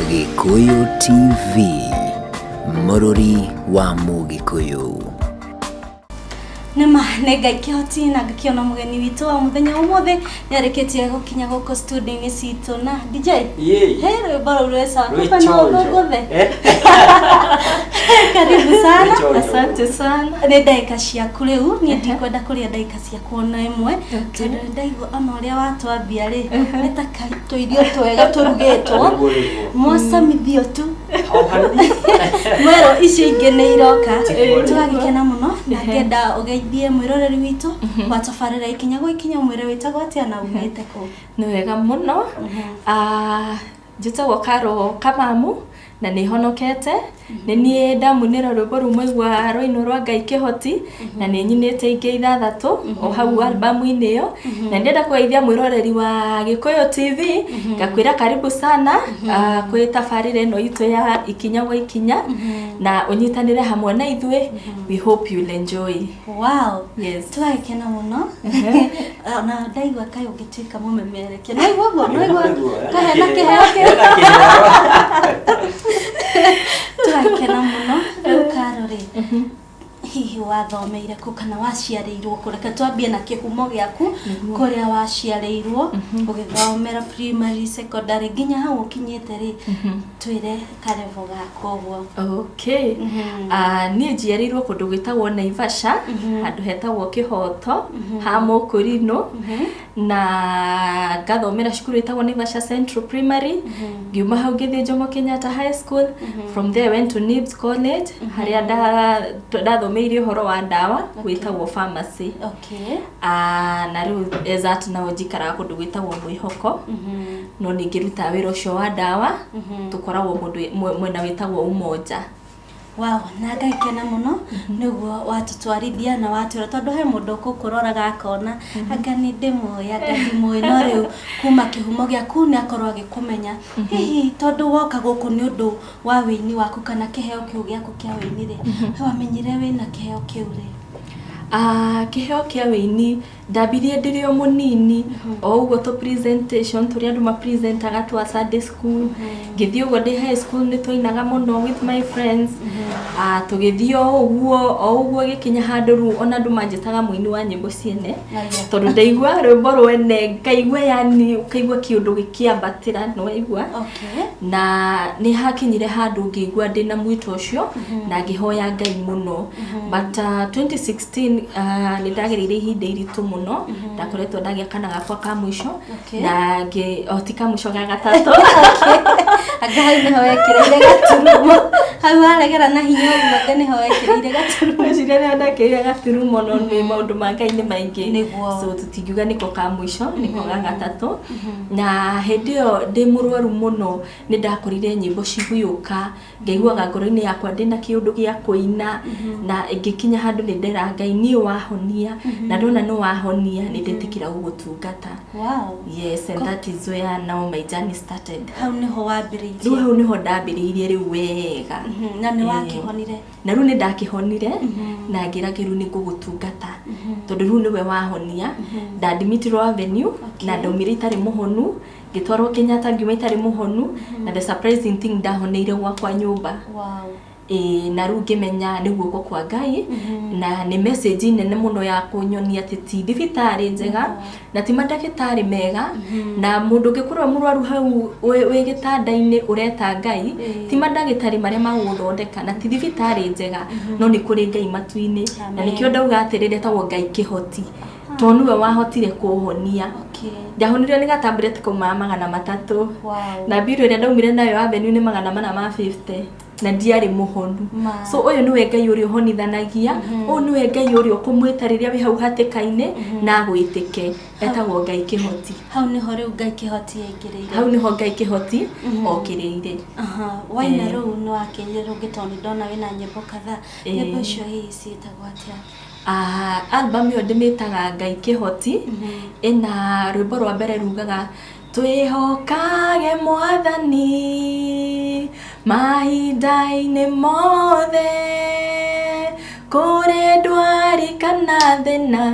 Gĩkũyũ TV, mũrũri wa Mũgĩkũyũ. Nĩma nĩ Ngai kĩhoti na ngakĩona mũgeni witũ wa mũthenya ũmũthĩ nĩ arĩkĩtie gũkinya gũkũ studio-inĩ citũ na DJ. Yay. He rwĩmbo rũu rwĩ sawa. Rwĩ Kumbe no chonjo. ngũgũthe. Eh? Karibu sana. Rwĩ chonjo. Asante sana. Nĩ ndagĩka ciaku rĩu, niĩ ndikwenda kũrĩa ndagĩka ciaku ona ĩmwe, tondũ ndaigua ona ũrĩa watwambia rĩ, nĩ ta tũirio twega tũrugĩtwo. Nĩguo, nĩguo. Mwacamithio tu. O hanini. Mwero icio ingĩ nĩ iroka. Tiguo. Tũgagĩkena mũno na ngenda ũgeithie mwĩroreri witũ wa tabarĩra Ikinya gwa Ikinya, ũmwĩre wĩtagwo atĩa na umĩte kũ. Nĩ wega mũno. Ah, njĩtagwo Karo Kamamu na nĩ honokete. Nĩ niĩ ndamunĩra rwĩmbo rũu mwaigua rwainwo rwa Ngai Kĩhoti, na nĩ nyinĩte ingĩ 6 o hau albamu-inĩ ĩyo. Na ndĩrenda kũgeithia mwĩroreri wa Gĩkũyũ TV, ngakwĩra karibu sana kwĩ tabarĩra ĩno itũ ya Ikinya gwa Ikinya, na ũnyitanĩre hamwe na ithuĩ. We hope you'll enjoy. Wow. Yes. Tũgagĩkena mũno. Ona ndaigua kaĩ ũngĩtuĩka mũmemerekia. Nĩwaigua ũguo? Nĩwaigua Nĩguo, eh? kahena kĩheo kĩu? Hena kĩheo. Tũgakena mũno. Rĩu Karo rĩ, hihi wathomeire kũ kana waciarĩirwo kũ? Reke twambie na kĩhumo gĩaku, kũrĩa waciarĩirwo, ũgĩthomera primary, secondary, nginya hau ũkinyĩte rĩ, twĩre karevo gaku ũguo. Okay. Niĩ njiarĩirwo kũndũ gwĩtagwo Naivasha, handũ hetagwo Kĩhoto, ha Mũkũrinũ, na ngathomera cukuru ĩtagwo Naivasha Central Primary. Ngiuma hau ngĩthiĩ Jomo Kenyatta High School. From there I went to NIBS College, harĩa ndathomeire ũhoro wa ndawa wĩtagwo pharmacy. Na rĩu as at now njikaraga kũndũ gwĩtagwo Mwĩhoko, no ningĩ rutaga wĩra ũcio wa ndawa. Tũkoragwo mũndũ mwena wĩtagwo Umoja. Wow, na ngakena mũno nĩguo watũtwarithia na watwĩra, tondũ he mũndũ ũkũkũroraga akona anga nĩ ndĩmũĩ, anga ndimũĩ, no rĩu kuma kĩhumo gĩaku nĩ akorwo agĩkũmenya. Hihi tondũ woka gũkũ nĩ ũndũ wa wĩini waku kana kĩheo kĩu gĩaku kĩa wĩini rĩ, wamenyire wĩna kĩheo kĩu rĩ? Kĩheo kĩa wĩini ndambirie ndĩrĩ o mũnini, o ũguo tũ presentation tũrĩa andũ mapresentaga twa Sunday school. Ngĩthiĩ ũguo ndĩ high school nĩ twainaga mũno with my friends. Tũgĩthiĩ o ũguo o ũguo, gĩkinya handũ rĩu ona andũ manjĩtaga mũini wa nyĩmbo ciene, tondũ ndaigua rwĩmbo rwene ngaigua, yani ũkaigua kĩũndũ gĩkĩambatĩra, nĩ waigua. Na nĩ hakinyire handũ ngĩigua ndĩna mwĩto ũcio na ngĩhoya Ngai mũno. But 2016 nĩ ndagereire ihinda iritũ mũno. Ndakoretwo ndagĩa kana gakwa ka mũico na ngĩ o ti ka mũico, ga gatatũ. Anga hau nĩho wekĩrĩire gaturumo, hau waregera na hinya ũguo, anga nĩho wekĩrĩire gaturumo? Ngwĩciria nĩho ndekĩrire gaturumo, no nĩ maũndũ ma Ngai nĩ maingĩ. Nĩguo. So tũtingiuga nĩko ka mũico, nĩko ga gatatũ. Na hĩndĩ ĩyo ndĩ mũrwaru mũno nĩ ndakorire nyĩmbo cigũyũka, ngaiguaga ngoro-inĩ yakwa ndĩna kĩũndũ gĩa kũina, na ngĩkinya handũ nĩ ndera Ngai, niĩ wahonia na ndona nĩ wahonia, nĩ ndetĩkĩra gũgũtungata. Yes, and that is where now my journey started. Hau nĩho wambĩrĩirie? Rĩu hau nĩho ndambĩrĩirie rĩu wega. Na nĩ wakĩhonire? Na rĩu nĩ ndakĩhonire na ngĩra Ngai, rĩu nĩ ngũgũtungata tondũ rĩu nĩwe wahonia. Ndadimitirwo Avenue na ndaumire itarĩ mũhonu, ngĩtwarwo Kenyatta, ngiuma itarĩ mũhonu, na the surprising thing, ndahoneire gwakwa nyũmba. Ĩĩ, na rĩu ngĩmenya nĩ guoko kwa Ngai na nĩ message nene mũno ya kũnyonia atĩ ti thibitarĩ njega na ti mandagĩtarĩ mega, na mũndũ ũngĩkorwo mũrwaru hau wĩ gĩtanda-inĩ ũreta Ngai, ti mandagĩtarĩ marĩa magũgũthondeka na ti thibitarĩ njega, no nĩ kũrĩ Ngai matu-inĩ. Na nĩkĩo ndauga atĩrĩrĩ, etagwo Ngai Kĩhoti, tondũ nĩwe wahotire kũhonia. Ndahonirio nĩ gatablet kaumaga 300. Na mbirũ ĩrĩa ndaumire nayo Avenue nĩ 450 na ndiarĩ mũhonu. So ũyũ nĩwe Ngai ũrĩa ũhonithanagia, ũyũ nĩwe Ngai ũrĩa ũkũmwĩta rĩrĩa wĩ hau hatĩka-inĩ na agwĩtĩke. Etagwo Ngai Kĩhoti. Hau nĩho rĩu Ngai Kĩhoti aingĩrĩire? Hau nĩho Ngai Kĩhoti okĩrĩire. Aha, waina rĩu nĩ wakĩinire rũngĩ, tondũ nĩ ndona wĩna nyĩmbo kadhaa. Nyĩmbo icio hihi ciĩtagwo atĩa? Album ĩyo ndĩmĩtaga Ngai Kĩhoti. Ĩna rwĩmbo rwa mbere rugaga, "Twĩhokage Mwathani mahinda-inĩ mothe, kũrĩ ndwari kana thĩna,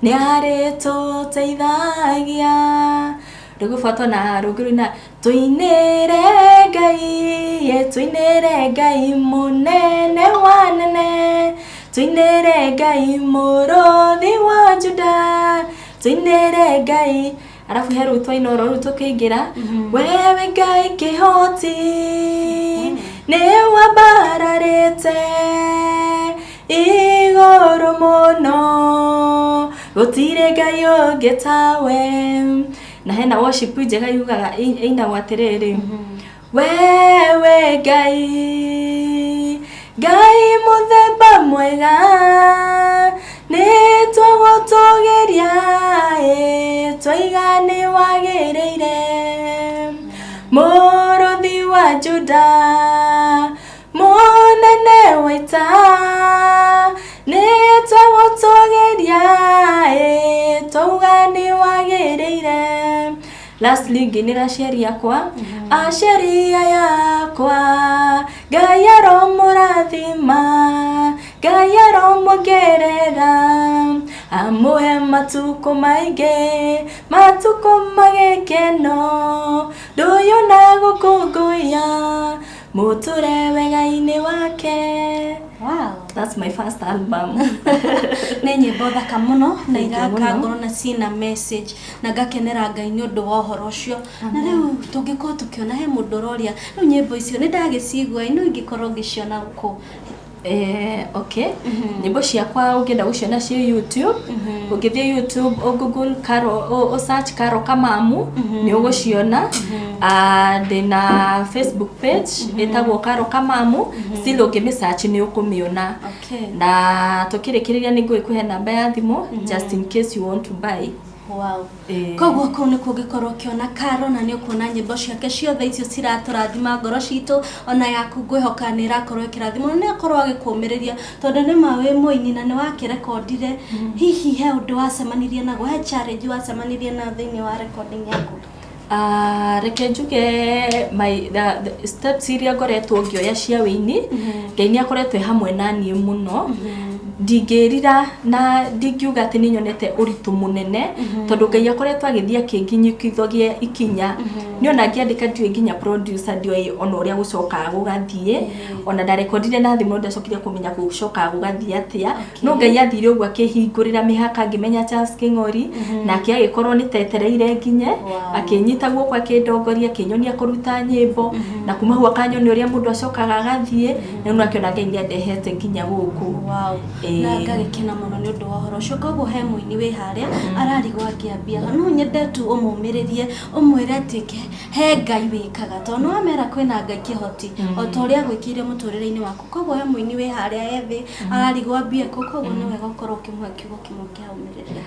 nĩ arĩtũteithagia. Rũgũbuatwo na rũngĩ rũina tũinĩre Ngai, ĩ tũinĩre Ngai mũnene wa nene, tũinĩre Ngai mũrũthi wa Juda, tũinĩre Ngai. Arabu he rũu twaina oro rũu tũkĩingĩra, wewe Ngai kĩhoti nĩ wambararĩte igũrũ mũno, gũtirĩ Ngai ũngĩ tawe. Na hena worship njega yugaga ĩinagwo atĩrĩrĩ, wewe Ngai, Ngai mũthemba mwega, nĩ twagũtũgĩria, ĩ twaiga nĩ wagĩrĩire, mũrũthi wa Juda, mũnene wa ita, nĩ twagũtũgĩria, ĩ twauga nĩ wagĩrĩire. Lastly ngĩinĩra aciari akwa, aciari aya akwa, Ngai aromũrathima, Ngai aromuongerera, amũhe matukũ maingĩ, matukũ ma gĩkeno, ndũyũ na gũkũngũiya, mũtũre wega-inĩ wake. Wow. That's my first album. Nĩ nyĩmbo thaka mũno na Thank you iraka mũno. ngoro na ciĩna message, na ngakenera Ngai nĩ ũndũ wa ũhoro ũcio. Na rĩu tũngĩkorwo tũkĩona he mũndũ ũroria, rĩu nyĩmbo icio nĩ ndagĩcigua, no ingĩkorwo ngĩciona kũ? Okay, nyĩmbo ciakwa ũngĩenda gũciona ciĩ YouTube. Ũngĩthiĩ YouTube, ũ Google Caro, ũ search Caro Kamamu, nĩ ũgũciona. Ndĩna Facebook page ĩtagwo Caro Kamamu, still ũngĩmĩ search nĩ ũkũmĩona. Na tũkĩrĩkĩrĩria nĩ ngũgĩkũhe namba ya thimũ just in case you want to buy. Wow. Koguo kũu nĩkuo ũngĩkorwo ũkĩona Caro, na nĩ ũkuona nyĩmbo ciake ciothe icio ciratũrathima ngoro citũ, ona yaku ngwĩhoka nĩ ĩrakorwo ĩkĩrathimwo, na nĩ akorwo agĩkũmĩrĩria, tondũ nĩ ma wĩ mũini na nĩ wakĩrekondire. Hihi he ũndũ wacemanirie naguo, he challenge wacemanirie nayo thĩinĩ wa recording yaku? Reke njuge my the steps iria ngoretwo ngĩoya cia wĩini, Ngai nĩ akoretwo e hamwe na niĩ mũno. Ndingĩrira na ndingiuga atĩ nĩ nyonete ũritũ mũnene, tondũ Ngai akoretwo agĩthiĩ akĩnginyũkithagia ikinya. Niĩ ona ngĩandĩka ndiũĩ nginya producer, ndiũĩ ona ũrĩa gũcokaga gũgathiĩ, ona ndarekondire na thimũ, ndacokire kũmenya gũcokaga gũgathiĩ atĩa. No Ngai athire ũguo akĩhingũrĩra mĩhaka, ngĩmenya Charles Kĩng'ori, nake agĩkorwo nĩ tetereire nginye, akĩnyita guoko, akĩndongoria, akĩnyonia kũruta nyĩmbo, na kuma hau akanyonia ũrĩa mũndũ acokaga agathiĩ, na rĩu akĩona Ngai nĩ andehete nginya gũkũ. Wow. Na ngagĩkena mũno nĩ ũndũ wa ũhoro ũcio. Koguo he mũini wĩ harĩa ararigwo angĩambia, no nyende tu ũmũmĩrĩrie, ũmwĩre atĩ he Ngai wĩkaga, tondũ nĩ wamera kwĩna Ngai kĩhoti, o ta ũrĩa agwĩkĩire mũtũrĩre-inĩ waku. Koguo he mũini wĩ harĩa ethĩ ararigwo ambie kũ, koguo nĩ wega ũkorwo ũkĩmũhe kiugo kĩmwe kĩa ũmĩrĩria.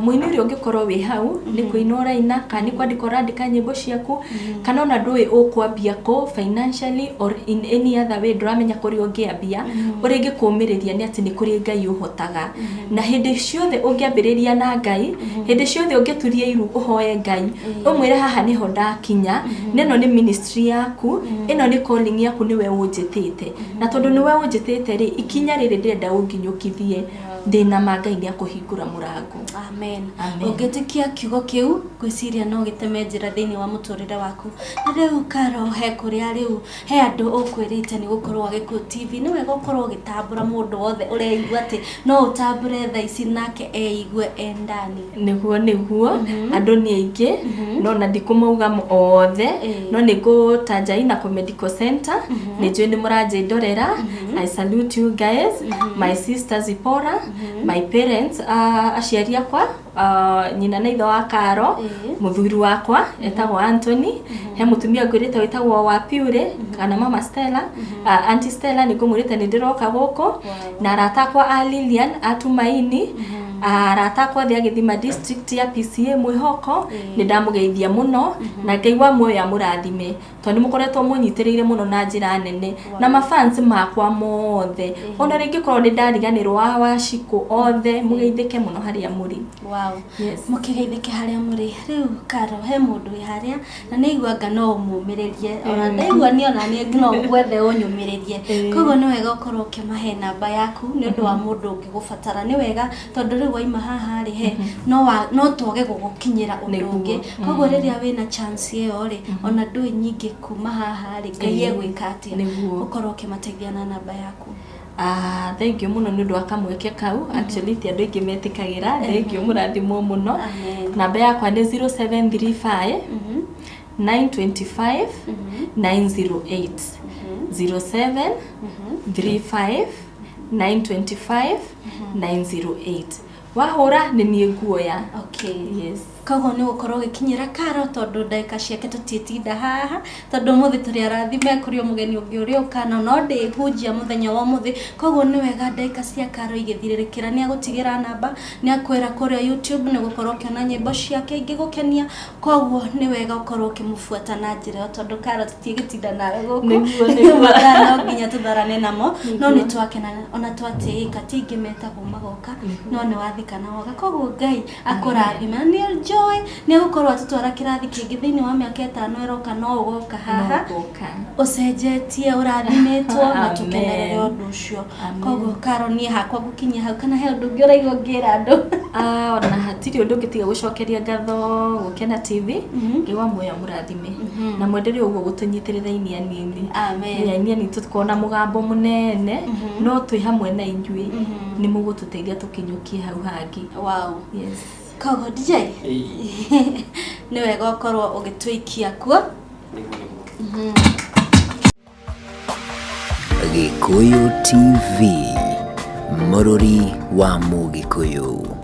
Mũini ũrĩa ũngĩkorwo wĩ hau nĩ kũina ũraina, kana nĩ kwandĩka ũrandĩka nyĩmbo ciaku, kana ona ndũĩ ũkwambia kũ financially or in any other way, ndũramenya kũrĩa ũngĩambia, ũrĩa ingĩkũmĩrĩria nĩ atĩ nĩ kũrĩ Ngai ũhotaga. Na hĩndĩ ciothe ũngĩambĩrĩria na Ngai, hĩndĩ ciothe ũngĩturia iru ũhoe Ngai, ũmwĩre haha nĩho ndakinya, na ĩno nĩ ministry yaku, ĩno nĩ calling yaku, nĩwe ũnjĩtĩte, na tondũ nĩwe ũnjĩtĩte rĩ, ikinya rĩrĩ ndĩrenda ũnginyũkithie, ndĩna ma Ngai nĩ akũhingũra mũrango. Amen. Amen. Ũngĩtĩkia kiugo kĩu, ngwĩciria no gĩteme njĩra thĩinĩ wa mũtũrĩre waku. Na rĩu Caro, he kũrĩa rĩu he andũ ũkwĩrĩte nĩ gũkorwo Agĩkũyũ TV, nĩ wega ũkorwo ũgĩtambũra mũndũ wothe ũreigua atĩ no ũtambũre thaa ici nake eigue e ndani. Nĩguo andũ nĩ aingĩ, no na ndikũmauga othe, no nĩ ngũtanja Inako Medical Center, nĩ njũĩ nĩ mũranjĩndorera. I salute you guys, my sister Zipporah, my parents, aciari akwa, nyina na ithe wa Caro, mũthuri wakwa etagwo Anthony, he mũtumia ngwĩrĩte wĩtagwo wa Piure, kana Mama Stella, Auntie Stella, nĩ ngũmwĩrĩte nĩ ndĩroka gũkũ, na arata akwa a Lilian a Tumaini, arata akwa othe a Gĩthima district ya PCA Mwĩhoko, nĩ ndamũgeithia mũno, na Ngai wa muoyo amũrathime, tondũ nĩ mũkoretwo mũnyitĩrĩire mũno na njĩra nene, na mafans makwa mothe, ona rĩngĩ korwo nĩ ndariganĩrwo wa Wacikũ, othe mũgeithĩke mũno harĩa mũrĩ. Wow. Yes. Mũkĩgeithĩke harĩa mũrĩ. Rĩu Caro, he mũndũ wĩ harĩa na nĩ aigua anga no ũmũmĩrĩrie, ona ndaigua niĩ ona niĩ no ngwethe ũnyũmĩrĩrie. Koguo nĩ wega ũkorwo ũkĩmahe namba yaku nĩ ũndũ wa mũndũ ũngĩgũbatara. Nĩ wega tondũ rĩu rĩu waima haha rĩ he no wa, no twage gũgũkinyĩra ũndũ Nĩguo. ũngĩ. Koguo rĩrĩa wĩna chance ĩyo rĩ, ona ndũĩ nyingĩ kuma haha rĩ, Ngai Ĩĩ. egwĩka atĩa, Nĩguo. ũkorwo ũkĩmateithia na namba yaku. Ah, thank you mũno nĩ ũndũ wa kamweke kau. Actually ti andũ aingĩ metĩkagĩra. Thank you, mũrathimwo mũno. Amen. Namba yakwa nĩ 0735 925 908, 07 35 925 908. Wahũra nĩ niĩ nguoya. Okay. Yes. Koguo nĩ gũkorwo ũgĩkinyĩra Karo, tondũ ndagĩka ciake tũtiĩtinda haha, tondũ ũmũthĩ tũrĩ arathime kũrĩ o mũgeni ũngĩ ũrĩa ũkana no ndĩhunjia mũthenya wa ũmũthĩ. Koguo nĩ wega ndagĩka cia Karo igĩthirĩrĩkĩra, nĩ agũtigĩra namba, nĩ akwĩra kũrĩa YouTube nĩ gũkorwo ũkĩona nyĩmbo ciake ingĩgũkenia. Koguo nĩ wega ũkorwo ũkĩmũbuata na njĩra ĩyo, tondũ Karo tũtiĩgĩtinda nawe gũkũ. Nĩguo. Mathaa no nginya tũtharane namo, no nĩ twakena ona twatĩĩka, ti aingĩ metagwo magoka, no nĩ wathika na woga. Koguo Ngai akũrathime, na nĩ njũĩ nĩ egũkorwo atũtwara kĩrathi kĩngĩ thĩinĩ wa mĩaka 5 ĩroka, no ũgoka haha No ngũka. ũcenjetie, ũrathimĩtwo, na Amen. tũkenerere ũndũ ũcio. Amen. Koguo Karo, niĩ hakwa ngũkinyia hau, kana he ũndũ ũngĩ ũraigua ũngĩra andũ? Ah, ona hatirĩ ũndũ ũngĩ tiga gũcokeria ngatho Gũkena TV. Ngai wa muoyo mũrathime na mwendelee ũguo gũtũnyitĩrĩra aini anini. Amen. Nĩ aini anini, tũtikorwo na mũgambo mũnene, no twĩ hamwe na inyuĩ nĩ mũgũtũteithia tũkinyũkie hau hangĩ. Wow. Yes. Koguo DJ, Ĩĩ, nĩ wega ũkorwo ũgĩtũikia kuo. Nĩguo nĩguo. Gĩkũyũ TV, mũrũri wa Mũgĩkũyũ.